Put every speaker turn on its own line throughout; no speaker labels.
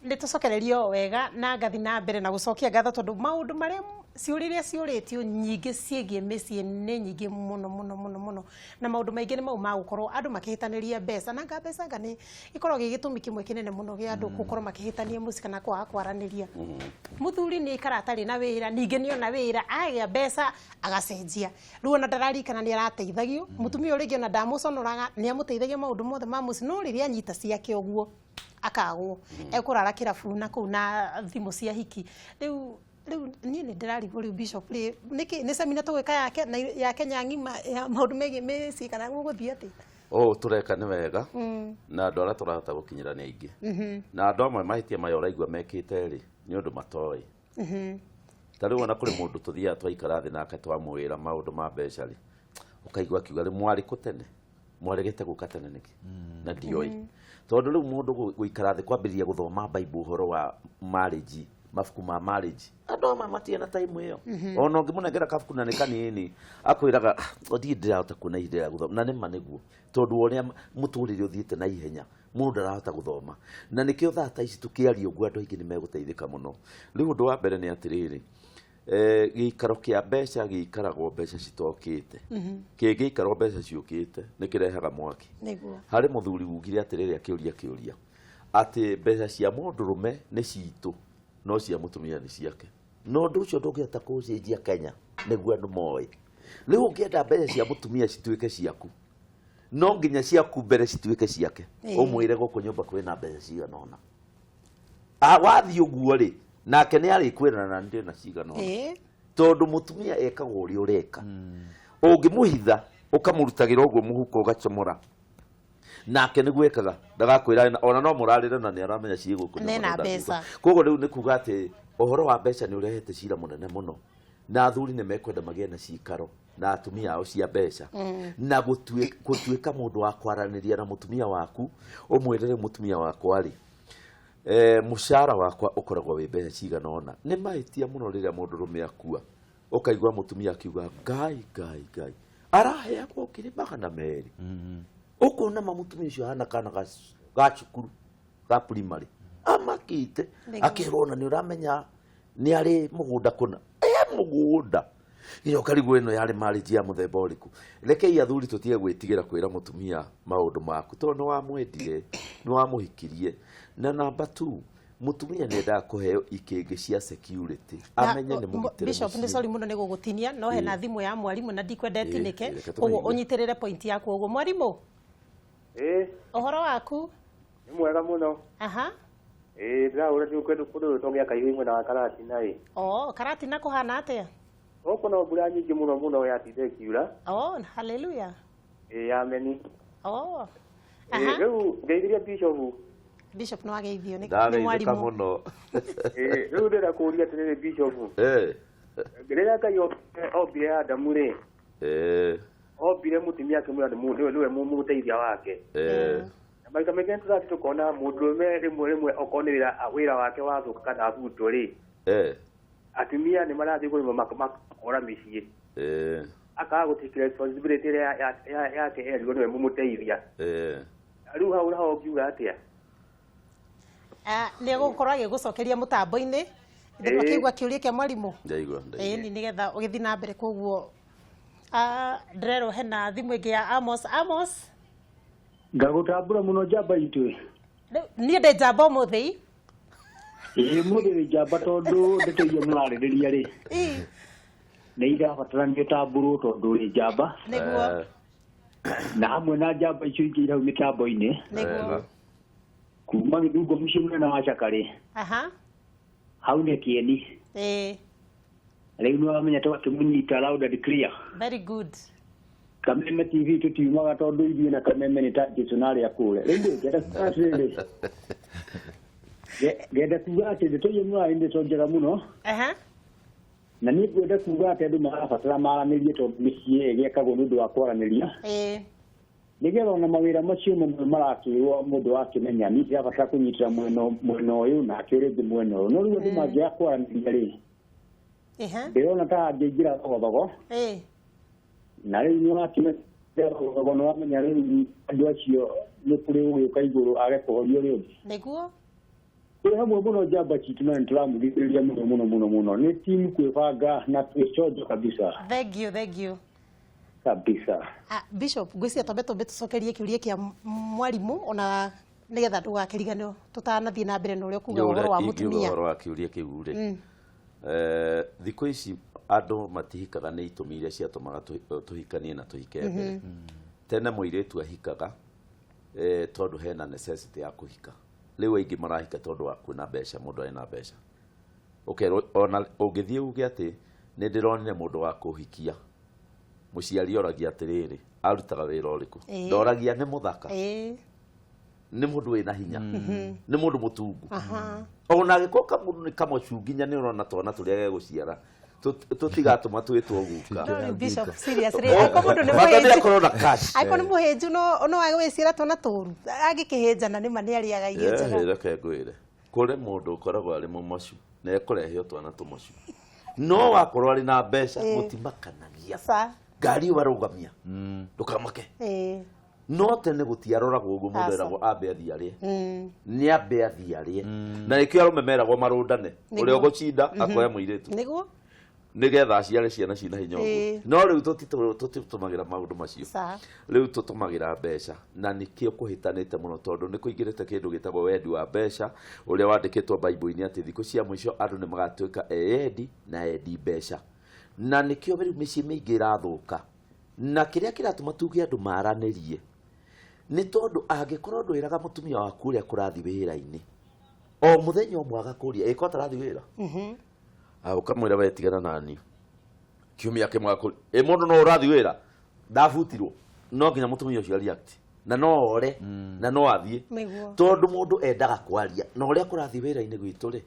Nĩ tũcokererio wega na ngathi na mbere na gũcokia ngatho tondũ maũndũ marĩa ciũria iria ciũrĩtio nyingĩ ciĩgiĩ mĩciĩ nĩ nyingĩ mũno mũno mũno mũno, na maũndũ maingĩ nĩ mau ma gũkorwo andũ makĩhĩtanĩria mbeca, na anga mbeca anga nĩ ikoragwo gĩ gĩtũmi kĩmwe kĩnene mũno gĩa andũ gũkorwo makĩhĩtania mũciĩ kana kwaga kwaranĩria. Mũthuri nĩ aikara atarĩ na wĩra, ningĩ nĩ ona wĩra agĩa mbeca agacenjia, rĩu ona ndararikana nĩ arateithagio. Mũtumia ũrĩa ũngĩ ona ndamũconoraga, nĩ amũteithagia maũndũ mothe ma mũciĩ, no rĩrĩa anyita ciake ũguo akagwo, ekũrara kĩrabu na kũu na thimũ cia hiki. Rĩu niĩ nĩ ndĩrarigwo rĩu, Bishop, rĩ nĩkĩ nĩ semina tũgwĩka yake na ya Kenya ng'ima ya maũndũ megiĩ mĩciĩ, kana gũgũthiĩ atĩa?
Ũũ tũreka nĩ wega, na andũ arĩa tũrahota gũkinyĩra nĩ aingĩ, na andũ amwe mahĩtia maya ũraigua mekĩte rĩ, nĩ ũndũ matoĩ. Ta rĩu ona kũrĩ mũndũ tũthiaga twaikara thĩ nake twamwĩra maũndũ ma mbeca rĩ, ũkaigua akiuga, "Rĩ mwarĩ kũ tene? Mwaregete gũka tene nĩkĩ?" Na ndioĩ tondũ rĩu mũndũ gũikara thĩ kwambĩrĩria gũthoma Bible, ũhoro wa marriage, mabuku ma marriage, andũ amwe matirĩ na time ĩyo. Ona ũngĩmũnengera kabuku na nĩ kanini, akwĩraga, "Ah, ndirĩ ndĩrahota kuona ihinda rĩa gũthoma." Na nĩma nĩguo, tondũ wa ũrĩa mũtũrĩre ũthiĩte na ihenya, mũndũ ndarahota gũthoma. Na nĩkĩo thaa ta ici tũkĩaria ũguo, andũ aingĩ nĩ megũteithĩka mũno. Rĩu ũndũ wa mbere nĩ atĩrĩrĩ, gĩikaro kĩa mbeca gĩikaragwo mbeca citokĩte. Kĩngĩikarwo mbeca ciũkĩte, nĩ kĩrehaga mwaki. Harĩ mũthuri ugire atĩrĩrĩ, akĩũria kĩũria atĩ mbeca cia mũndũrũme nĩ citũ, no cia mũtumia nĩ ciake. Na ũndũ ũcio ndũngĩhota kũũcenjia Kenya, nĩguo andũ moĩ. Rĩu ũngĩenda mbeca cia mũtumia cituĩke ciaku, no nginya ciaku mbere cituĩke ciake. Ũmwĩre gũkũ nyũmba kwĩna mbeca cigana ũna. Ah, wathiĩ ũguo rĩ, nake nĩ arĩkwĩra na ndĩ na cigana ũna, tondũ mũtumia ekaga ũrĩa ũreka. Ũngĩmũhitha ũkamũrutagĩra ũguo mũhuko ũgacomora, nake nĩguo ekaga, ndagakwĩra ona no mũrarĩre na nĩ aramenya ciĩ gũkũ nyũmba.
Nena
no
mbeca.
Koguo rĩu nĩ kuga atĩ ũhoro wa mbeca nĩ ũrehete cira mũnene mũno, na athuri nĩ mekwenda magĩe na cikaro na atumia ao cia mbeca, na gũtuĩka mũndũ wa kwaranĩria na mũtumia waku, ũmwĩre, "Rĩu mũtumia wakwa rĩ, mũcara wakwa ũkoragwo wĩ mbeca cigana ũna." Nĩ mahĩtia mũno rĩrĩa mũndũrũme akua, ũkaigua mũtumia akiuga, "Ngai, Ngai, Ngai, araheagwo 200,000." Ũkona ma mũtumia ũcio ahana kana ga cukuru ga primary amakĩte. Akerwo ona nĩ ũramenya nĩ arĩ mũgũnda kũna e mũgũnda nginya ũkarigwo ĩno yarĩ marriage ya mũthemba ũrĩkũ. Rekei athuri tũtige gwĩtigĩra kwĩra mũtumia maũndũ maku, tondũ nĩ wamwendire, nĩ wamũhikirie. Na namba 2, mũtumia nĩ endaga kũheo ikĩngĩ cia security, amenye nĩ mũgitĩre
Bishop, nĩ
mũciĩ.
Sorry mũno nĩ gũgũtinia, no hena thimũ ya mwarimũ na ndikwenda ĩtinĩke.
Reke
Koguo
tũmĩigue.
ũnyitĩrĩre point yaku ũguo, mwarimũ.
Ĩĩ.
Ũhoro waku?
Nĩ mwega mũno. Ĩĩ, ndĩrahũra ndĩ kũndũ gwĩtwo gĩa Kaihũ mwena wa Karatina ĩ.
Oh, Karatina kũhana atĩa?
Gũkũ no mbura nyingĩ mũno mũno yatinda ĩkiura.
Oh, haleluya.
Ĩĩ, ameni. Ĩĩ, rĩu ngeithirie Bishop.
Bishop nĩ wageithio nĩ
Ndageithĩka
mwarimũ.
mũno.
Ĩĩ, rĩu ndĩrenda kũũria atĩrĩrĩ, Bishop. Rĩrĩa Ngai ombire Adamu rĩ, ombire mũtumia akĩmwĩra nĩwe mũteithia wake. Na maita maingĩ nĩ tũrathiĩ tũkona mũndũrũme rĩmwe rĩmwe okorwo nĩ wĩra wake wathũka kana abutwo rĩ, atumia nĩ marathiĩ kũrĩma makora mĩciĩ. Akaga gũtake responsibility ĩrĩa yake erirwo nĩwe mũmũteithia. Rĩu hau naho ũngiuga atĩa?
Ah, nĩ egũkorwo agĩgũcokeria mũtambo-inĩ. Ndĩmakĩigua kĩũria kĩa mwarimũ.
Ndaigua, ndaigua.
Ĩni, nĩgetha ũgĩthiĩ na mbere. Koguo ndĩrerwo hena thimũ ĩngĩ ya Amos. Amos.
Ngagũtambũra mũno, njamba itũ.
Rĩu niĩ ndĩ njamba ũmũthĩ.
Ĩĩ, mũthĩ wĩ njamba, tondũ ndeto iria mũrarĩrĩria rĩ, nĩ irabatarania ũtambũrwo, tondũ wĩ njamba. Na hamwe na njamba icio ingĩ irau mĩtambo-inĩ. Kuma Gĩthungo mũciĩ mũnene wa Cakarĩ. Hau nĩ kĩeni. Rĩu nĩ wamenya twakĩmũnyita loud and clear.
Very good.
Kameme TV tũtiumaga, tondũ ithuĩ na Kameme nĩ ta Jesu na arĩa kũrĩa. Rĩu rĩ, ngenda kuga atĩrĩrĩ, ngenda kuga atĩ ndeto iria mũrarĩ nĩ ndeto njega mũno. Na niĩ ngwenda kuga atĩ andũ marabatara maranĩrie, tondũ mĩciĩ ĩgĩakagwo nĩ ũndũ wa kwaranĩria, nĩgetha ona mawĩra macio mamwe marakĩrwo mũndũ wakĩmenya niĩ ndĩrabatara kũnyitĩra mwena ũyũ, nake ũrĩa ũngĩ mwena ũyũ. No rĩu andũ mangĩaga kwaranĩria rĩ, ndĩrona ta hangĩingĩra thogothogo. Na rĩu nĩ wakĩmenya thogothogo, nĩ wamenya rĩu andũ acio nĩ kũrĩ ũgĩũka igũrũ age kũhoria ũrĩa ũngĩ. Twĩ hamwe mũno njamba citũ na nĩtũramũthikĩrĩria mũno mũno mũno mũno. Nĩ timu kwĩbanga na twĩ kabisa.
Thank you, thank you.
Kabisa.
Ah, Bishop, ngwĩciria twambe tũmbe tũcokerie kĩũria kĩa mwarimũ ona nĩgetha ndũgakĩriganĩrwo tũtanathiĩ na mbere na ũrĩa ũkuga ũhoro wa mũtumia.
Ũhoro wa kĩũria kĩu rĩ, thikũ ici andũ matihikaga nĩ itũmi iria ciatũmaga tũhikanie na tũhike mbere. Tene mũirĩtu ahikaga tondũ hena necessity ya kũhika. Rĩu aingĩ marahika tondũ wa kuona mbeca, mũndũ arĩ na mbeca. Ũkerwo ona ũngĩthiĩ uge atĩ nĩ ndĩronire mũndũ wa kũhikia, mũciari oragia atĩrĩrĩ, arutaga wĩra ũrĩkũ? Ndoragia nĩ mũthaka, nĩ mũndũ wĩna hinya, nĩ mũndũ mũtungu. Ona angĩkorwo kamũndũ nĩ kamocu nginya nĩ ũrona twana tũrĩa gegũciara tũtigatũma twĩtwo guka.
Bishop, seriously, angĩkorwo mũndũ nĩ
mũhĩnju, akorwo na cash.
Angĩkorwo nĩ mũhĩnju no age gwĩciara twana tũru, angĩkĩhĩnjana nĩ ma nĩ arĩaga irio njega.
Reke ngwĩre, kũrĩ mũndũ ũkoragwo arĩ mũmocu na ekũrehe o twana tũmocu, no wakorwo arĩ na mbeca mũtimakanagia. Ngari warũgamia ndũkamake. No tene gũtiaroragwo ũguo, mũndũ eragwo ambe athiĩ arĩe, nĩ ambe athiĩ arĩe. Na nĩkĩo arũme meragwo marũndane, ũrĩa ũgũcinda akoya mũirĩtu
nĩguo
nĩgetha aciare ciana cina hinya ũguo. No rĩu tũtitũmagĩra maũndũ macio, rĩu tũtũmagĩra mbeca, na nĩkĩo kũhĩtanĩte mũno tondũ nĩ kũingĩrĩte kĩndũ gĩtagwo wendi wa mbeca ũrĩa wandĩkĩtwo Bible-inĩ atĩ thikũ cia mũico andũ nĩ magatuĩka eyendi na endi mbeca, na nĩkĩo rĩu mĩciĩ mĩingĩ ĩrathũka. Na kĩrĩa kĩratũma tuge andũ maranĩrie nĩ tondũ angĩkorwo ndwĩraga mũtumia waku ũrĩa kũrathiĩ wĩra-inĩ, o mũthenya ũmwe agakũria ĩko atarathiĩ wĩra, ũkamwĩra we tigana nani, kiumia kĩmwe agakũria ĩ mũndũ no ũrathiĩ wĩra ndabutirwo, no nginya mũtumia ũcio react na no ore na no athiĩ, tondũ mũndũ endaga kwaria na ũrĩa kũrathiĩ wĩra-inĩ gwitũ rĩ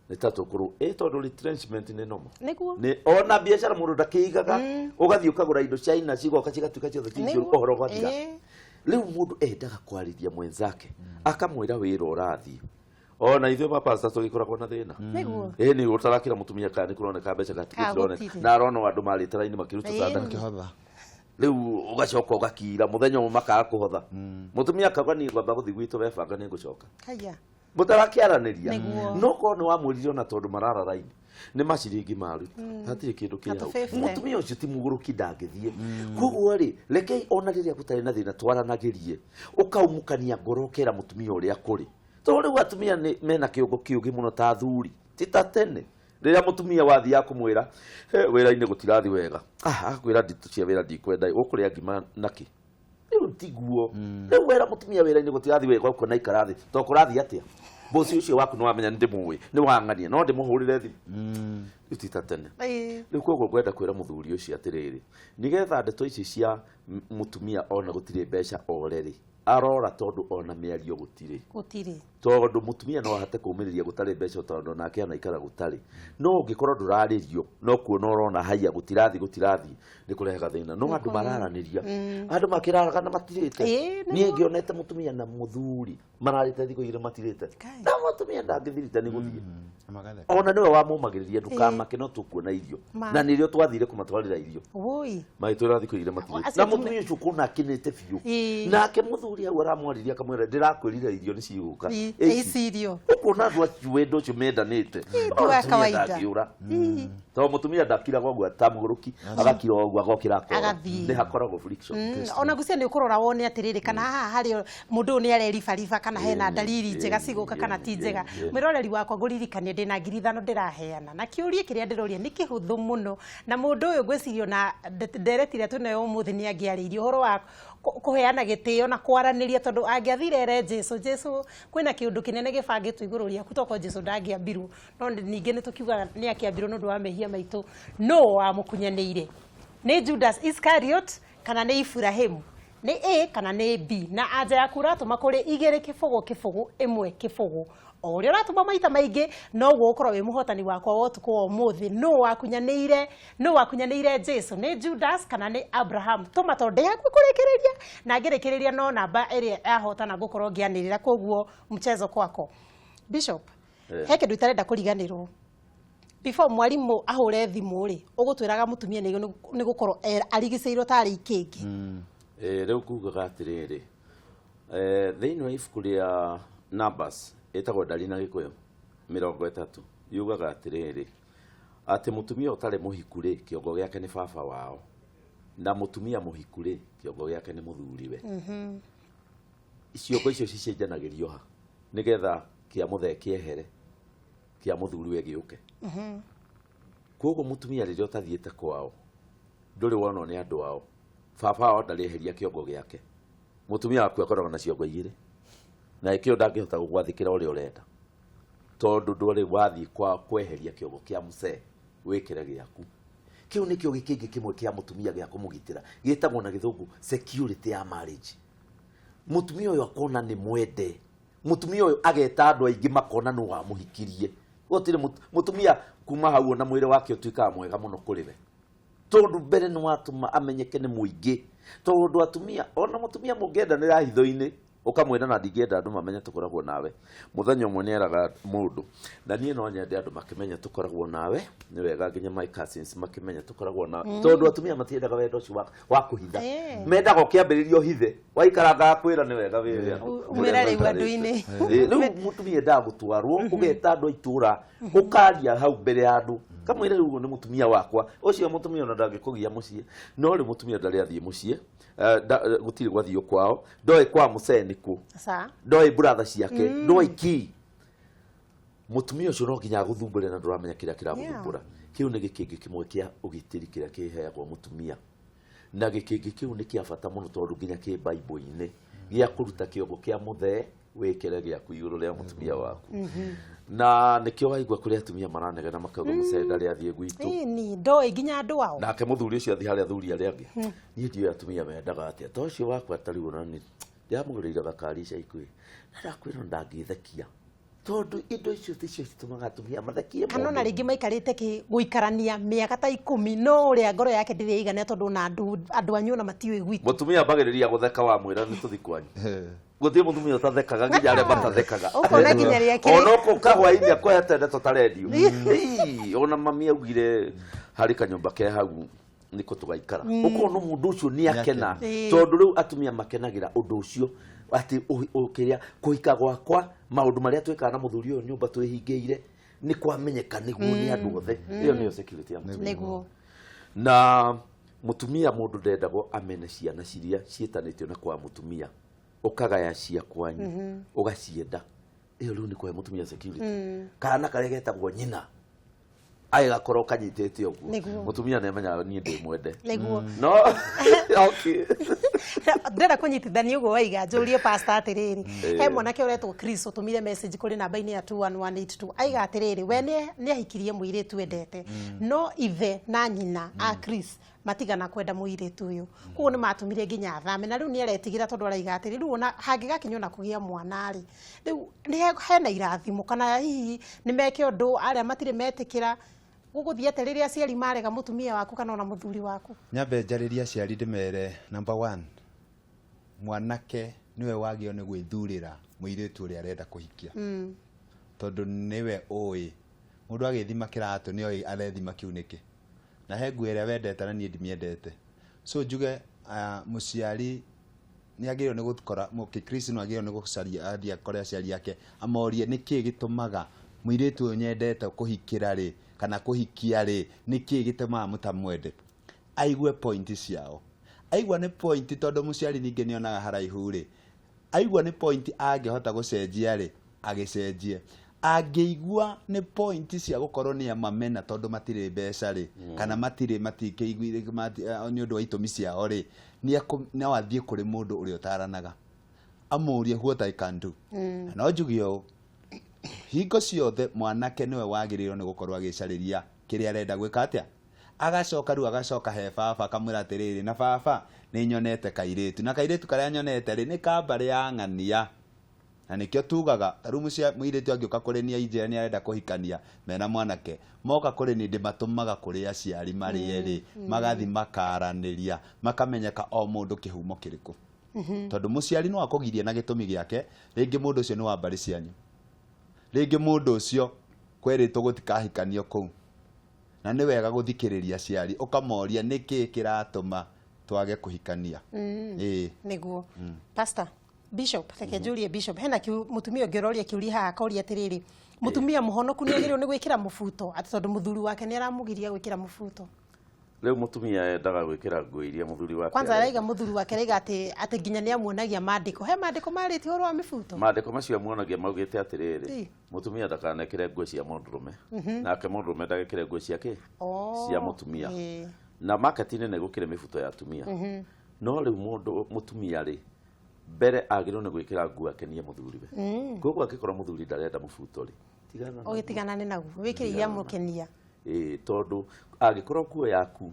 nĩ ta tũkũrũ ĩ tondũ retrenchment nĩ normal. Nĩ ona biacara mũndũ ndakĩigaga, ũgathiĩ ũkagũra indo China cigoka cigatuĩka ciothe ci njũru, ũhoro ũgathira. Rĩu mũndũ endaga kwarĩria mwenzake akamwĩra wĩra ũrathiĩ. Ona ithuĩ mapasta tũgĩkoragwo na thĩna. Ĩ nĩ ũtarakĩra mũtumia kana nĩ kũroneka mbeca gatironeka, na arona andũ marĩte raini makĩruta sadaka. Rĩu ũgacoka ũgakira mũthenya ũmwe makaga kũhotha, mũtumia akauga niĩ ngwamba gũthiĩ gwitũ webanga nĩ ngũcoka. Mũtarakĩaranĩria. No korwo nĩ wamwĩrire ona tondũ marara raini nĩ maciringi maruta, hatirĩ kĩndũ kĩ hau, mũtumia ũcio ti mũgũrũki ndangĩthiĩ. Koguo rĩ, rekei ona rĩrĩa gũtarĩ na thĩna twaranagĩrie, ũkaumũkania ngoro ũkera mũtumia ũrĩa kũrĩ, tondũ rĩu atumia nĩ mena kĩongo kĩũgĩ mũno ta athuri, ti ta tene rĩrĩa mũtumia wathiaga kũmwĩra wĩra-inĩ gũtirathiĩ wega, agakwĩra nditũ cia wĩra ndikwenda, ũkũrĩa ngima nakĩ? Rĩu tiguo. Rĩu wera mũtumia wĩra-inĩ gũtirathiĩ wega ũkona ikara thĩ, to kũrathiĩ atĩa? Bosi ũcio waku nĩ wamenya nĩ ndĩmũĩ, nĩ wang'ania, no ndĩmũhũrĩre thimũ. Rĩu ti ta tene. Rĩu koguo ngwenda kwĩra mũthuri ũcio atĩrĩrĩ, nĩgetha ndeto ici cia mũtumia ona gũtirĩ mbeca ore rĩ, arora tondũ ona mĩario gũtirĩ.
Gũtirĩ.
Tondũ mũtumia no ahote kũũmĩrĩria gũtarĩ mbeca tondũ nake anaikara gũtarĩ. No ũngĩkorwo ndũrarĩrio, no kuona ũrona haiya gũtirathiĩ gũtirathiĩ, nĩ kũrehaga thĩna. No andũ mararanĩria, andũ makĩraraga na matirĩte. Niĩ ngĩonete mũtumia na mũthuri mararĩte thikũ igĩrĩ matirĩte, na mũtumia ndangĩthirite nĩ gũthiĩ. Ona nĩwe wamũmagĩrĩria ndũkamake no tũkuona irio, na nĩrĩo twathire kũmatwarĩra irio, magĩtwĩra thikũ igĩrĩ matirĩte, na mũtumia ũcio ũkona akenete biũ, nake mũthuri hau aramwarĩria akamwĩra ndĩrakwĩrire irio nĩ cigũka
ici irio.
Ũkuona andũ acio wendo ũcio mendanĩte, ndangĩũra tondũ mũtumia ndakiraga ũguo ta mũgũrũki, agakira ũguo agokĩra akora, nĩ hakoragwo friction.
Ona ngwĩciria nĩ ũkũrora wone atĩrĩrĩ, kana haha harĩ mũndũ ũyũ nĩ areribariba, kana hena dalili njega cigũka kana ti njega. Mwĩroreri wakwa ngũririkanie ndĩna 5,000 ndĩraheana, na kĩũria kĩrĩa ndĩroria nĩ kĩhũthũ mũno, na mũndũ ũyũ ngwĩciria ona ndereti ĩrĩa twĩnayo ũmũthĩ nĩ angĩarĩirie ũhoro wa kũheana gĩtĩo na kwaranĩria, tondũ angĩathire ere Jesu, Jesu kwĩna kĩũndũ kĩnene gĩbangĩtwo igũrũ rĩaku, tokorwo Jesu ndangĩambirwo, no ningĩ nĩ tũkiugaga nĩ akĩambirwo nĩ ũndũ wa mehia maitũ. No wamũkunyanĩire nĩ Judas Iscariot kana nĩ Ibrahimu? Nĩ A kana nĩ B? Na anja yaku ũratũma kũrĩ 2 0 0 1 0. O ũrĩa ũratũma maita maingĩ noguo ũkorwo wĩ mũhotani wakwa wa ũtukũ wa ũmũthĩ. Nũ wakunyanĩire, nũ wakunyanĩire Jesu? Nĩ Judas kana nĩ Abraham? Tũma tondũ ndĩ hakuhĩ kũrĩkĩrĩria, na ngĩrĩkĩrĩria no namba ĩrĩa yahotana ngũkorwo ngĩanĩrĩra, koguo mchezo kwako. Bishop, he kĩndũ itarenda kũriganĩrwo. Before mwarimu ahũre thimũ rĩ, ũgũtwĩraga mũtumia nĩ gũkorwo arigicĩirwo tarĩ ikĩngĩ.
Rĩu kugaga atĩrĩrĩ, thĩinĩ wa ibuku rĩa Numbers Ĩtagwo ndari na Gĩkũyũ 30 yugaga atĩrĩrĩ atĩ mũtumia ũtarĩ mũhiku rĩ kĩongo gĩake nĩ baba wao na mũtumia mũhiku rĩ kĩongo gĩake nĩ mũthuriwe. Ciongo icio cicenjanagĩrio ha nĩgetha kĩa mũthee kĩehere kĩa mũthuriwe gĩũke. Koguo mũtumia rĩrĩa ũtathiĩte kwao ndũrĩ wonwo nĩ andũ ao baba wao ndarĩeheria kĩongo gĩake. Mũtumia waku akoragwo na ciongo igĩrĩ na ĩkĩo ndangĩhota gũgwathĩkĩra ũrĩa ũrenda tondũ ndwarĩ wathiĩ kwa kweheria kĩongo kĩa mũcee wĩkĩre gĩaku. Kĩu nĩkĩo gĩkĩngĩ kĩmwe kĩa mũtumia gĩa kũmũgitĩra gĩtagwo na gĩthũngũ security ya marriage. Mũtumia ũyũ akona nĩ mwende, mũtumia ũyũ ageta andũ aingĩ makona nũ wamũhikirie. Gũtirĩ mũtumia kuma hau ona mwĩrĩ wake ũtuĩkaga mwega mũno kũrĩ we tondũ mbere nĩ watũma amenyeke nĩ mũingĩ tondũ atumia ona mũtumia mũngĩendanĩra hitho-inĩ ũkamwĩra na ndingĩenda andũ mamenye tũkoragwo nawe. Mũthenya ũmwe nĩeraga mũndũ na niĩ no nyende andũ makĩmenye tũkoragwo nawe, nĩ wega nginya my cousins makĩmenye tũkoragwo nawe tondũ atumia matiendaga wendo ũcio wa kũhitha. Mendaga ũkĩambĩrĩria ũhithe waikaranga kwĩra nĩ wega wĩre
Umĩra rĩu andũ-inĩ.
Rĩu mũtumia endaga gũtwarwo ũgeta andũ a itũũra ũkaria hau mbere ya andũ kamwĩre rĩu nĩ mũtumia wakwa ũcio mũtumia ona ndangĩkũgia mũciĩ no rĩu mũtumia ndarĩ athiĩ mũciĩ gũtirĩ gwathiĩ kwao ndoĩ kwa mũcee nĩkũ ndoĩ brother ciake ndoĩ ki mũtumia ũcio no nginya agũthumbũre na ndũramenya kĩrĩa kĩramũthumbũra. Kĩu nĩ gĩkĩngĩ kĩmwe kĩa ũgitĩri kĩrĩa kĩheagwo mũtumia na gĩkĩngĩ kĩu nĩ kĩa bata mũno tondũ nginya kĩ Bible-inĩ gĩa kũruta kĩongo kĩa mũthee wĩkĩre gĩaku igũrũ rĩa mũtumia waku. Na nĩkĩo waigua kũrĩ atumia maranegena makauga mũcee ndarĩ athiĩ gwitũ.
Ĩni ndoĩ nginya andũ ao.
Nake mũthuri ũcio athiĩ harĩa athuri arĩa angĩ. Niĩ ndiũĩ atumia mendaga atĩa ta ũcio wakwa ta rĩu ona nĩ ndĩramũgũrĩire gakari ica ikuhĩ na ndakwĩra ndangĩthekia tondũ indo icio ticio citũmaga atumia mathekie
kana ona rĩngĩ maikarĩte kĩ gũikarania mĩaka ta 10 no ũrĩa ngoro yake ndĩrĩ ĩigana tondũ ona andũ anyu ona matiũĩ gwitũ.
Mũtumia ambagĩrĩria gũtheka wamwĩra nĩ tũthi kwanyu. Gũtirĩ mũtumia ũtathekaga nginya arĩa matathekaga.
Ũkona nginya rĩrĩa
kĩrĩ ona ũkoka hwaĩ-inĩ akũhete ndeto ta redio. Ona mami augire harĩ kanyũmba ke hau nĩko tũgaikara. Ũkona mũndũ ũcio nĩ akena tondũ rĩu atumia makenagĩra ũndũ ũcio atĩ ũkĩrĩa kũhika gwakwa maũndũ marĩa twĩkaga na mũthuri ũyũ nyũmba twĩhingĩire nĩ kwamenyeka nĩguo nĩ andũ othe. Ĩyo nĩyo security ya mũtumia.
Nĩguo.
Na mũtumia mũndũ ndendagwo amene ciana ciria ciĩtanĩtio na kwa mũtumia ũkagaya cia kwanyu ũgacienda. Ĩyo rĩu nĩ kũhe mũtumia security. Kana karĩa getagwo nyina agĩgakorwo kanyitĩte ũguo mũtumia nĩ amenyaga niĩ ndĩ mwende.
Nĩguo.
No okay.
Ndĩrenda kũnyitithania ũguo waiga njũrie pastor atĩrĩrĩ he mwanake ũretwo Chris ũtũmire message kũrĩ namba-inĩ ya 21182 aiga atĩrĩrĩ we nĩ ahikirie mũirĩtu endete no ithe na nyina a Chris matigana kwenda mũirĩtu ũyũ koguo nĩ matũmire nginya athame na rĩu nĩ aretigĩra tondũ araiga atĩrĩ rĩu ona hangĩgakinya ona kũgĩa mwana rĩ rĩu nĩ hena irathimo kana hihi nĩ meke ũndũ arĩa matirĩ metĩkĩra gũgũthiĩ atĩa rĩrĩa aciari marega mũtumia waku kana ona mũthuri waku.
Nyambe njarĩrie aciari ndĩmere number 1 mwanake nĩwe wagĩrĩirwo nĩ gwĩthurĩra mũirĩtu ũrĩa arenda kũhikia tondũ nĩwe ũĩ mũndũ agĩthima kĩratũ nĩoĩ arethima kĩu nĩkĩ na he nguo ĩrĩa wendete na niĩ ndimĩendete. So njuge mũciari nĩ agĩrĩirwo nĩ gũkora Chris no agĩrĩirwo nĩ gũcaria athiĩ akore aciari ake amorie nĩkĩĩ gĩtũmaga mũirĩtu ũyũ nyendete kũhikĩra rĩ kana kũhikia rĩ nĩkĩĩ gĩtũmaga mũtamwende. Aigue point ciao. Aigua nĩ point tondũ mũciari ningĩ nĩonaga haraihu rĩ aigua nĩ point angĩhota gũcenjia rĩ agĩcenjie. Angĩigua nĩ point cia gũkorwo nĩ amamena tondũ matirĩ mbeca rĩ kana matirĩ matikĩiguire nĩ ũndũ wa itũmi ciao rĩ no athiĩ kũrĩ mũndũ ũrĩa ũtaranaga amũrie what I can do. No njuge ũũ hingo ciothe mwanake nĩwe wagĩrĩirwo nĩ gũkorwo agĩcarĩria kĩrĩa arenda gwĩka atĩa agacoka rĩu agacoka he baba akamwĩra atĩrĩrĩ na baba nĩ nyonete kairĩtu na kairĩtu karĩa nyonete rĩ nĩ ka mbarĩ ya ng'ania na nĩkĩo tugaga ta rĩu mũirĩtu angĩũka kũrĩ niĩ anjĩre nĩ arenda kũhikania mena mwanake moka kũrĩ niĩ ndĩmatũmaga kũrĩ aciari marĩ erĩ magathi makaranĩria makamenyeka o mũndũ kĩhumo kĩrĩkũ tondũ mũciari no akũgirie na gĩtũmi gĩake rĩngĩ mũndũ ũcio nĩ wa mbarĩ cianyu rĩngĩ mũndũ ũcio kwerĩtwo gũtikahikanio kũu na nĩ wega gũthikĩrĩria aciari ũkamoria nĩkĩĩ kĩratũma twage kũhikania.
Nĩguo. Pastor Bishop, reke njũrie Bishop, hena mũtumia ũngĩ ũroria kĩũria haha akoria atĩrĩrĩ, mũtumia mũhonoku nĩ agĩrĩirwo nĩ gwĩkĩra mũbuto atĩ tondũ mũthuri wake nĩ aramũgiria gwĩkĩra mũbuto?
Rĩu mũtumia endaga gwĩkĩra nguo iria mũthuri wake
Kwanza araiga mũthuri wake araiga atĩ atĩ nginya nĩ amuonagia maandĩko. He maandĩko marĩtie ũhoro wa mĩbuto?
Maandĩko macio amuonagia maugĩte atĩrĩrĩ, mũtumia ndakanekĩre nguo cia mũndũrũme, nake mũndũrũme ndagekĩre nguo cia kĩ? Cia mũtumia. Na market-inĩ nĩ gũkĩrĩ mĩbuto ya atumia. No rĩu mũndũ mũtumia rĩ, mbere agĩrĩirwo nĩ gwĩkĩra nguo akenie mũthuriwe. Koguo angĩkorwo mũthuri ndarenda mũbuto rĩ, tigana naguo.
Ũgĩtiganane naguo, wĩkĩre iria mũkenia.
Tondũ angĩkorwo nguo yaku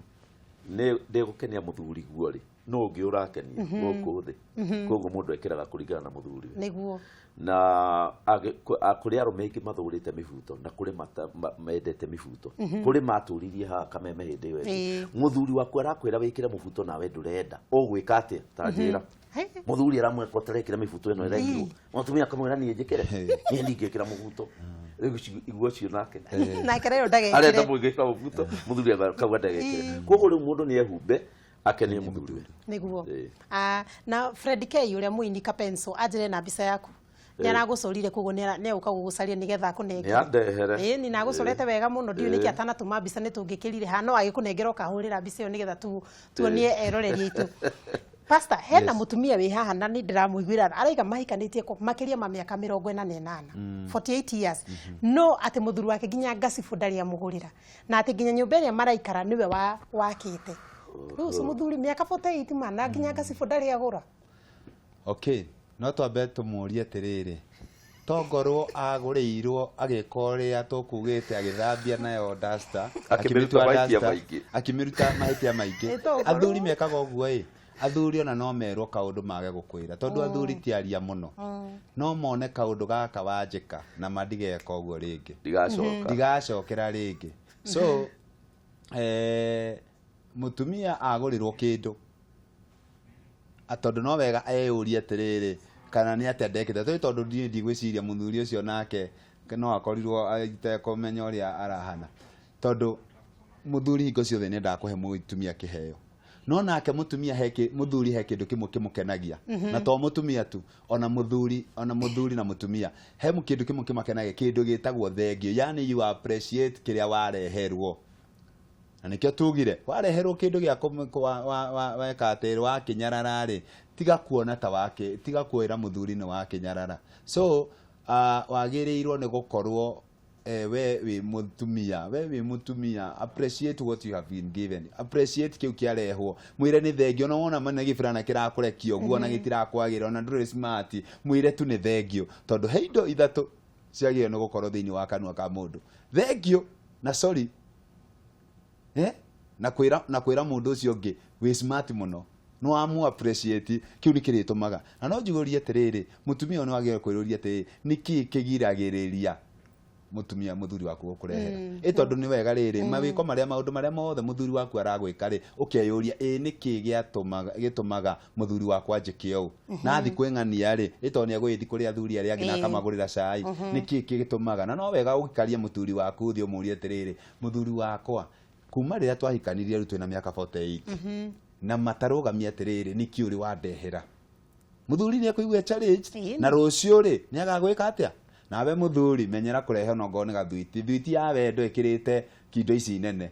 nĩ ndĩgũkenia mũthuri guo rĩ, no ũngĩ ũrakenia gũkũ thĩ. Koguo mũndũ ekĩraga kũringana na mũthuriwe.
Nĩguo.
Na kũrĩ arũme aingĩ mathũrĩte mĩbuto na kũrĩ mendete mĩbuto. Kũrĩ matũririe haha kameme hĩndĩ ĩyo ĩngĩ. Mũthuri waku arakwĩra wĩkĩre mũbuto nawe ndũrenda, ũgwĩka atĩa? Ta njĩra. Mũthuri aramwĩka ũtarekĩra mĩbuto ĩno ĩrekĩrwo. Mũtumia akamwĩra niĩ njĩkĩre, niĩ ndingĩkĩra mũbuto. Rĩu iguo ũcio nake.
Nake rĩu ndagekĩre.
Arenda mũngĩkĩra mũbuto, mũthuri akauga ndagekĩre. Koguo rĩu mũndũ nĩ ehumbe akenie mũthuriwe.
Nĩguo. Na Fred K ũrĩa mũini Kapenso anjĩre na mbica yaku. Nĩ aragũcorire koguo nĩ egũka gũgũcaria nĩgetha akũnengere.
Nĩ andehere.
Ĩĩ ni nagũcorete wega mũno, ndiũĩ nĩkĩ atanatũma mbica nĩ tũngĩkĩrire haha, no agĩkũnengera ũkahũrĩra mbica ĩyo nĩgetha tuonie eroreri aitũ. Pastor, hena mũtumia wĩ haha na nĩ ndĩramũiguĩra tha, araiga mahikanĩtie makĩria ma mĩaka 48, 48 years. No atĩ mũthuri wake nginya ngacibũ ndarĩ amũgũrĩra, na atĩ nginya nyũmba ĩrĩa maraikara nĩwe wakĩte. Rĩu ũcio mũthuri mĩaka 48 ma na nginya ngacibũ ndarĩ agũra.
Okay, no twambe tũmũrie atĩrĩrĩ, tongorwo agũrĩirwo agĩka ũrĩa tũkugĩte, agĩthambia nayo duster,
Akĩmĩruta
akĩmĩtua
mahĩtia
duster,
maingĩ.
akĩmĩruta mahĩtia maingĩ.
Ĩ, tongorwo.
Athuri mekaga ũguo ĩ, athuri ona no merwo kaũndũ mage gũkwĩra, tondũ athuri ti aria mũno. No mone kaũndũ gaka wanjĩka na mandigeka ũguo rĩngĩ.
Ndigacoka.
Ndigacokera rĩngĩ. So, mũtumia agũrĩrwo kĩndũ, tondũ no wega eyũrie atĩrĩrĩ, kana nĩ atĩa ndekĩte, tondũ niĩ ndigwĩciria mũthuri ũcio nake no akorirwo atekũmenya ũrĩa arahana, tondũ mũthuri hingo ciothe nĩ endaga kũhe mũtumia kĩheo. No nake mũtumia he mũthuri he kĩndũ kĩmwe kĩmũkenagia. Na to mũtumia tu, ona mũthuri, ona mũthuri na mũtumia he kĩndũ kĩmwe kĩmakenagia, kĩndũ gĩtagwo thengio, yani you appreciate kĩrĩa wareherwo. Na nĩkĩo tugire wareherwo kĩndũ gĩa weka atĩ wakĩnyarara rĩ, tiga kuona ta wake, tiga kwĩra mũthuri nĩ wakĩnyarara. So, wagĩrĩirwo nĩ gũkorwo we wĩ mũtumia, we wĩ mũtumia, appreciate what you have been given, appreciate kĩu kĩarehwo, mwĩre nĩ thengio. Ona wona mana gĩburana kĩrakũrekia ũguo na gĩtirakwagĩra, ona ndũrĩ smart, mwĩre tu nĩ thengio, tondũ he indo ithatũ ciagĩrĩirwo nĩ gũkorwo thĩinĩ wa kanua ka mũndũ: thengio na sorry, na kwĩra, na kwĩra mũndũ ũcio ũngĩ wĩ smart mũno, no amu appreciate, kĩu nĩ kĩrĩtũmaga. Na no njigurie atĩrĩrĩ, mũtumia ũyũ nĩ wagĩrĩirwo kwĩyũria atĩrĩrĩ, nĩkĩĩ kĩgiragĩrĩria mũtumia mũthuri waku gũkũrehera? Ĩ tondũ nĩ wega rĩrĩ, mawĩko marĩa, maũndũ marĩa mothe mũthuri waku aragwĩka rĩ, ũkeyũria ĩ nĩkĩĩ gĩtũmaga mũthuri wakwa anjĩke ũũ? Na athi kwĩng'ania rĩ, ĩ tondũ nĩ egũgĩthiĩ kũrĩ athuri arĩa angĩ na akamagũrĩra cai, nĩkĩĩ gĩtũmaga? Na no wega ũgĩkarie mũthuri waku thĩ ũmũrie atĩrĩrĩ, mũthuri wakwa, kuma rĩrĩa twahikanirie rĩu twĩna mĩaka 48, na matarũgamia atĩrĩrĩ, nĩkĩ ũrĩ wandehera? Mũthuri nĩ ekũigua challenge, na rũciũ rĩ nĩ agagwĩka atĩa? Nawe mũthuri menyera kũrehe ona ongorwo nĩ gathuiti, thuiti ya wendo ĩkĩrĩte kindo ici nene.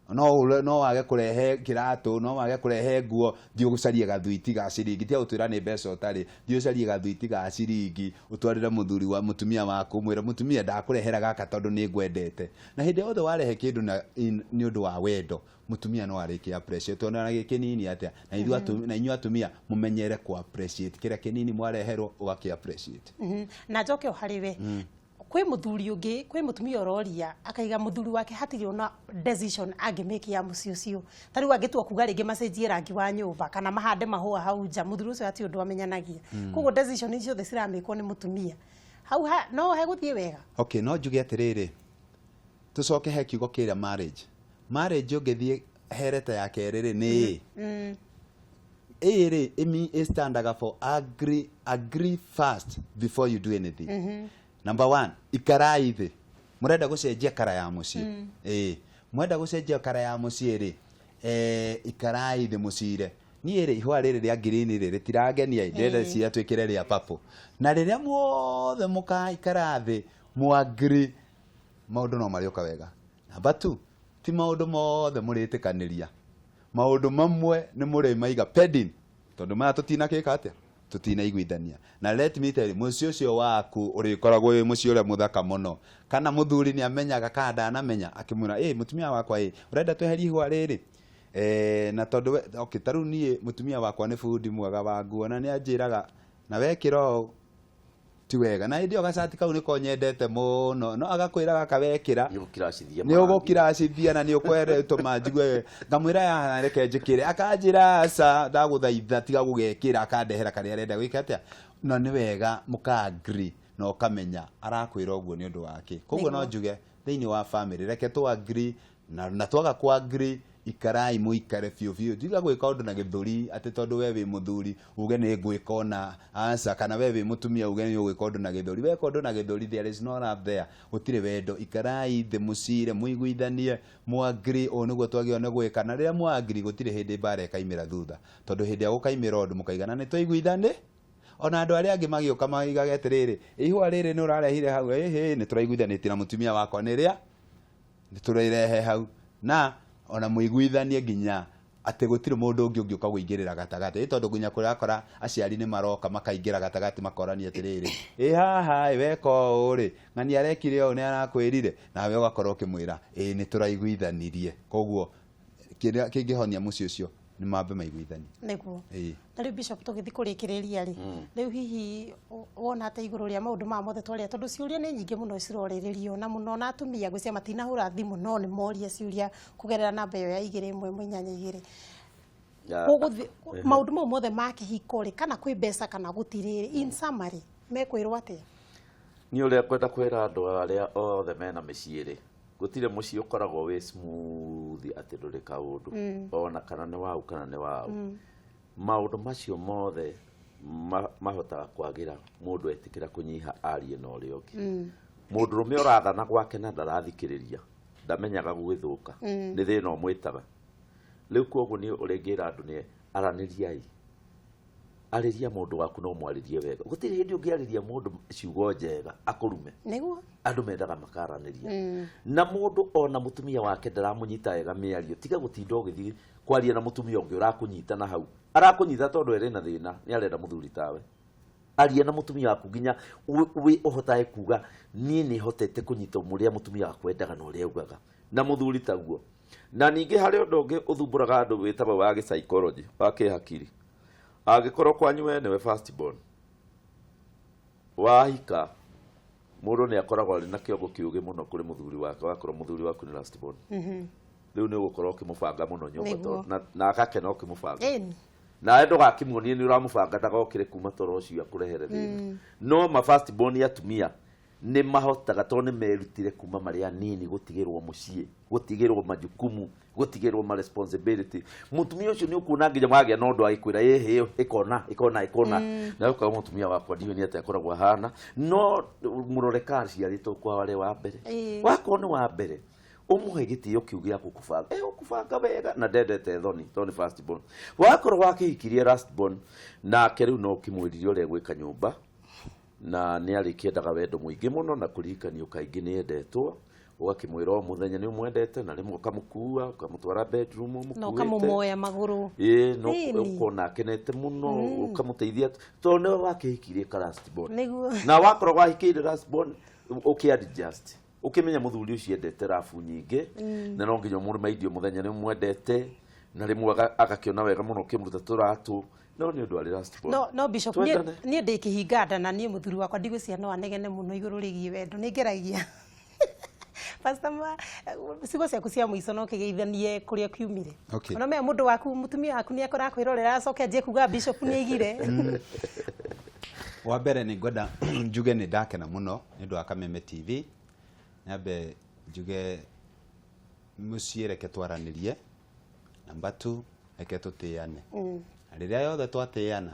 No wage kũrehe kĩratũ, no wage kũrehe nguo, thiĩ ũcarie gathuiti ga ciringi, tiga gũtwĩra nĩ mbeca ũtarĩ, thiĩ ũcarie gathuiti ga ciringi ũtwarĩre mũthuri wa mũtumia waku, ũmwĩre mũtumia ndakũrehera gaka tondũ nĩ ngwendete. Na hĩndĩ yothe warehe kĩndũ na nĩ ũndũ wa wendo, mũtumia no arĩkĩ appreciate ona gĩ kĩnini atĩa. Na ithuĩ na inyuĩ atumia mũmenyere ku appreciate kĩrĩa kĩnini mwareherwo, ũgakĩ appreciate.
Na njoke o harĩ we, kwĩ mũthuri ũngĩ, kwĩ mũtumia ũroria akaiga mũthuri wake hatirĩ ona decision angĩmĩki ya mũciĩ ũcio. Ta rĩu angĩtua kuga rĩngĩ macenjie rangi wa nyũmba kana mahande mahũa hau nja, mũthuri ũcio hatirĩ ũndũ amenyanagia. Koguo decision icio ciothe ciramĩkwo nĩ mũtumia. Hau no hegũthiĩ wega.
Okay, no njuge atĩrĩrĩ, tũcoke he kiugo kĩrĩa marriage. Marriage ũngĩthiĩ hereta ya kerĩ rĩ, nĩ ĩ rĩ, ĩmi ĩstandaga for agree, agree first before you do anything. Number one, ikarai thĩ, mũrenda gũcenjia kara ya mũciĩ, ĩĩ mwenda gũcenjia kara ya mũciĩ rĩ, ikarai thĩ mũcire. Niĩ rĩ ihũa rĩrĩ rĩa green rĩ rĩtirangenia, ndĩrenda cia twĩkĩre rĩa purple. Na rĩrĩa muothe mũkaikara thĩ mũ-agree, maũndũ no marĩũka wega. Number 2, ti maũndũ mothe mũrĩtĩkanĩria. Maũndũ mamwe nĩ mũrĩmaiga pending, tondũ maya tũtinakĩka atĩa, tutinaiguithania. Na let me tell you, mũciĩ ũcio waku ũrĩkoragwo wĩ mũciĩ ũrĩa mũthaka mũno. Kana mũthuri nĩ amenyaga kana ndanamenya, akĩmwĩra ĩ mũtumia wakwa ĩ ũrenda tweherie ihũa rĩrĩ, na tondũ we, okay, ta rĩu niĩ mũtumia wakwa nĩ bundi mwega wa nguo na nĩ anjĩraga na wekĩra ũũ ti wega, na hĩndĩ ĩyo gacati kau nĩko nyendete mũno, no agakwĩra gaka wekĩra nĩ ũgũkiracithia na nĩ ũkwetũma njigue. Ngamwĩra ya reke njĩkĩre, akanjĩra aca ndagũthaitha tiga gũgekĩra, akandehera karĩa arenda gwĩka atĩa. Na nĩ wega mũka agree na ũkamenya arakwĩra ũguo nĩ ũndũ wake. Koguo no njuge thĩinĩ wa family reke tũ agree, na twaga ku agree ikarai mũikare biũ biũ. Tiga gwĩka ũndũ na gĩthũri atĩ tondũ we wĩ mũthuri uge nĩ ngwĩka ona aca, kana we wĩ mũtumia uge nĩ ũgwĩka ũndũ na gĩthũri. Weka ũndũ na gĩthũri there is no love there, gũtirĩ wendo. Ikarai thĩ mũcire mũiguithanie mũ agree ũũ nĩguo twagĩrĩirwo nĩ gwĩka, na rĩrĩa mũ agree gũtirĩ hĩndĩ mbara ĩkaimĩra thutha, tondũ hĩndĩ ĩrĩa gũkaimĩra ũndũ mũkaigana nĩ twaiguithani. Ona andũ arĩa angĩ magĩũka maigage atĩrĩrĩ, ihũa rĩrĩ nĩ ũrarehire hau, ĩhĩ nĩ tũraiguithanĩtie na mũtumia wakwa nĩ rĩa nĩ tũrĩrehe hau. Na ona mũiguithanie nginya atĩ gũtirĩ mũndũ ũngĩ ũngĩũka kũingĩrĩra gatagatĩ, ĩ tondũ nginya kũrakora aciari nĩ maroka makaingĩra gatagatĩ makorania atĩrĩrĩ, ĩ haha ĩ weka ũũ rĩ, ng'ani arekire ũũ nĩ arakwĩrire, nawe ũgakorwo ũkĩmwĩra ĩ nĩ tũraiguithanirie. Koguo kĩrĩa kĩngĩhonia mũciĩ ũcio nĩ mambe maiguithanie.
Nĩguo. Na rĩu Bishop tũgĩthiĩ kũrĩkĩrĩria rĩ, rĩu hihi wona atĩa igũrũ rĩa maũndũ maya mothe twaria, tondũ ciũria nĩ nyingĩ mũno cirorĩrĩrio na mũno na atumia ngwĩciria matinahũra thimũ no nĩ moria ciũria kũgerera namba ĩyo ya 2 1 8 2. Maũndũ mau mothe ma kĩhiko rĩ, kana kwĩ mbeca kana gũtirĩ rĩ, in summary mekwĩrwo atĩa?
Niĩ ũrĩa ngwenda kwĩra andũ arĩa othe mena mĩciĩ rĩ, gũtirĩ mũciĩ ũkoragwo wĩ smooth atĩ ndũrĩ kaũndũ, ona kana nĩ wau kana nĩ wau. Maũndũ macio mothe mahotaga kwagĩra mũndũ etĩkĩra kũnyiha arie na ũrĩa ũngĩ. Mũndũrũme ũrathana gwake na ndarathikĩrĩria ndamenyaga gũgĩthũka, nĩ thĩna ũmwĩtaga. Rĩu koguo niĩ ũrĩa ingĩra andũ nĩ aranĩriai, arĩria mũndũ waku no mwarĩrie wega. Gũtirĩ hĩndĩ ũngĩarĩria mũndũ ciugo njega akũrume.
Nĩguo.
Andũ mendaga makaranĩria. Na mũndũ ona mũtumia wake ndaramũnyita wega mĩario, tiga gũtinda ũgĩthiĩ kwaria na mũtumia ũngĩ ũrakũnyita na hau. Arakũnyita tondũ erĩ na thĩna, nĩ arenda mũthuri tawe. Aria na mũtumia waku nginya wĩ ũhotage kuga niĩ nĩ hotete kũnyita ũrĩa mũtumia waku endaga na ũrĩa augaga. Na mũthuri taguo. Na ningĩ harĩ ũndũ ũngĩ ũthumbũraga andũ wĩtagwo wa gĩ-psychology, wa kĩhakiri. Angĩkorwo kwanyu we nĩwe first born, wahika mũndũ nĩ akoragwo arĩ na kĩongo kĩũgĩ mũno kũrĩ mũthuri wake, wakorwo mũthuri waku nĩ last born. Rĩu nĩ ũgũkorwo ũkĩmũbanga mũno nyũmba na agakena ũkĩmũbanga. Nawe ndũgakĩmuonie nĩ ũramũbanga ndagokĩre kuma toro ũcio akũrehere thĩna. No ma first born atumia nĩ mahotaga tondũ nĩ merutire kuma marĩ anini gũtigĩrwo mũciĩ, gũtigĩrwo majukumu, gũtigĩrwo ma responsibility. Mũtumia ũcio nĩ ũkuona nginya wagĩa na ũndũ agĩkwĩra ĩhĩ ĩkona ĩkona ĩkona, na ũkauga mũtumia wakwa ndiũĩ nĩ atĩa akoragwo ahana, no mũrore kana aciarĩtwo kwa arĩ wa mbere. Wakorwo nĩ wa mbere ũmũhe gĩtĩo kĩu gĩa gũkũbanga, gũkũbanga wega na ndendete thoni tondũ nĩ first born. Wakorwo wakĩhikirie last born nake rĩu no ũkĩmwĩrire ũrĩa egwĩka nyũmba, na nĩ arĩkĩendaga wendo mũingĩ mũno na kũririkanio kaingĩ nĩ endetwo, ũgakĩmwĩra o mũthenya nĩ ũmwendete, na rĩmwe ũkamũkua ũkamũtwara bedroom
ũmũkuĩte, na ũkamũmoya magũrũ,
no ũkona akenete mũno, ũkamũteithia tondũ nĩwe wakĩhikirie ka last born. Na wakorwo wahikĩire last born ũkĩ adjust, ũkĩmenya mũthuri ũcio endete rabu nyingĩ, na no nginya ũmũrĩmaindie mũthenya nĩ ũmwendete, na rĩmwe agakĩona wega mũno ũkĩmũruta tũratũ, no nĩ ũndũ arĩ last born.
No Bishop, niĩ ndĩ kĩhinga nda na niĩ mũthuri wakwa ndigwĩciria no anegene mũno igũrũ rĩgiĩ wendo, nĩ ngeragia. Pastor ma ciugo ciaku cia mũico no kĩgeithanie kũrĩa kiumire. Ona mea mũndũ waku mũtumia waku nĩ akora kwĩrorera acoke anjie kuga Bishop nĩ aigire.
Wa mbere nĩ ngwenda njuge nĩ ndakena mũno nĩ ũndũ wa Kameme TV. Nyambe njuge mũciĩ reke twaranĩrie. Number 2, reke tũtĩane. Na rĩrĩa yothe twatĩana,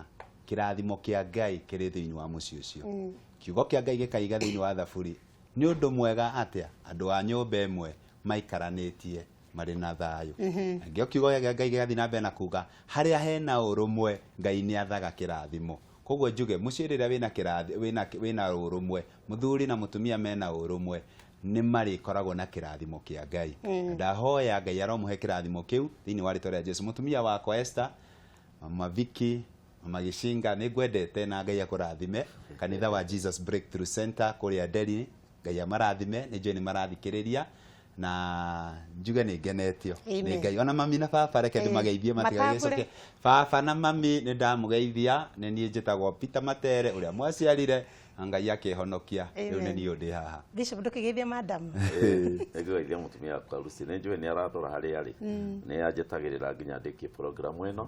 kĩrathimo kĩa Ngai kĩrĩ thĩinĩ wa mũciĩ ũcio. Kiugo kĩa Ngai gĩkaiga thĩinĩ wa Thaburi, nĩ ũndũ mwega atĩa andũ a nyũmba ĩmwe maikaranĩtie Marĩ na thayũ. Ngĩo kiugo gĩa Ngai gĩgathiĩ na mbere na kuga harĩa hena ũrũmwe, Ngai nĩ athaga kĩrathimo. Koguo njuge mũciĩ rĩrĩa wĩna kĩrathi, wĩna ũrũmwe, mũthuri na mũtumia mena ũrũmwe, nĩ marĩkoragwo na kĩrathimo kĩa Ngai. Ndahoya Ngai aromũhe kĩrathimo kĩu thĩinĩ wa rĩtwa rĩa Jesu. Mũtumia wakwa Esther, Mama Vicky, Mama Gĩcinga, nĩ ngwendete na Ngai akũrathime. Kanitha wa Jesus Breakthrough Center kũrĩa Nderi, Ngai amarathime, nĩ njũĩ nĩ marathikĩrĩria na njuge nĩ ngenetio nĩ Ngai. Ona mami na baba, reke ndĩmageithie matigagĩcoke. Baba na mami, nĩ ndamũgeithia. Nĩ niĩ njĩtagwo Peter Matere, ũrĩa mwaciarire na Ngai akĩhonokia. Rĩu nĩ niĩ ndĩ haha.
Bishop, ndũkĩgeithia madam.
Nĩngũgeithia mũtumia wakwa Lucy, nĩ njũĩ nĩ arandora harĩa arĩ, nĩ anjetagĩrĩra nginya ndĩkie program ĩno,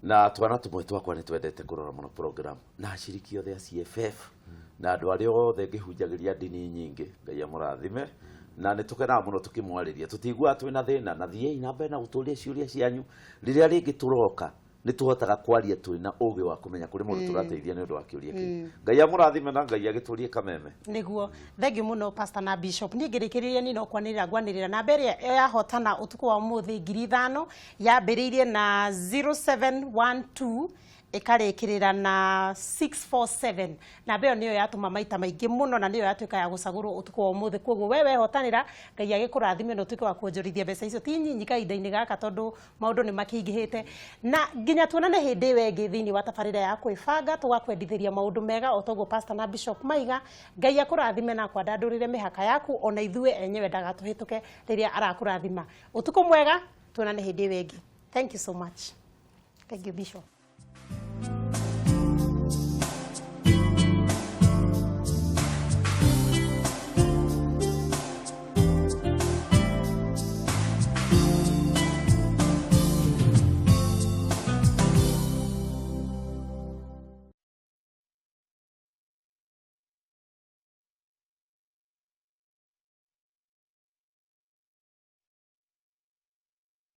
na twana tũmwe twakwa nĩ twendete kũrora mũno program, na aciriki othe a CFF na andũ arĩa othe ngĩhunjagĩria ndini nyingĩ, Ngai amũrathime. Na nĩ tũkenaga mũno tũkĩmwarĩria, tũtiguaga twĩna thĩna, na thiĩi na mbere na gũtũria ciũria cianyu. Rĩrĩa rĩngĩ tũroka, nĩ tũhotaga kwaria twĩna ũgĩ wa kũmenya kũrĩ mũndũ tũrateithia nĩ ũndũ wa kĩũria kĩu. Ngai amũrathime na Ngai agĩtũrie kameme.
Nĩguo, thengiũ mũno, Pastor na Bishop. Niĩ ngĩrĩkĩrĩria, niĩ no kwanĩrĩra ngwanĩrĩra namba ĩrĩa yahotana ũtukũ wa ũmũthĩ 5,000, yambĩrĩirie na 0712, ĩkarĩkĩrĩra na 647. Namba ĩyo nĩyo yatũma maita maingĩ mũno na nĩyo yatuĩka ya gũcagũrwo ũtukũ wa ũmũthĩ. Koguo we wehotanĩra, Ngai agĩkũrathime na ũtuĩke wa kuonjorithia mbeca icio ti nyinyi kahinda-inĩ gaka, tondũ maũndũ nĩ makĩingĩhĩte. Na nginya tuonane hĩndĩ ĩyo ĩngĩ thĩinĩ wa tabarĩra ya kwĩbanga, tũgakwendithĩria maũndũ mega o toguo Pastor na Bishop maiga. Ngai akũrathime na akwandandũrĩre mĩhaka yaku, ona ithuĩ enyewe ndagatũhĩtũke rĩrĩa arakũrathima. Ũtukũ mwega, tuonane hĩndĩ ĩyo ĩngĩ. Thank you so much. Thank you, Bishop.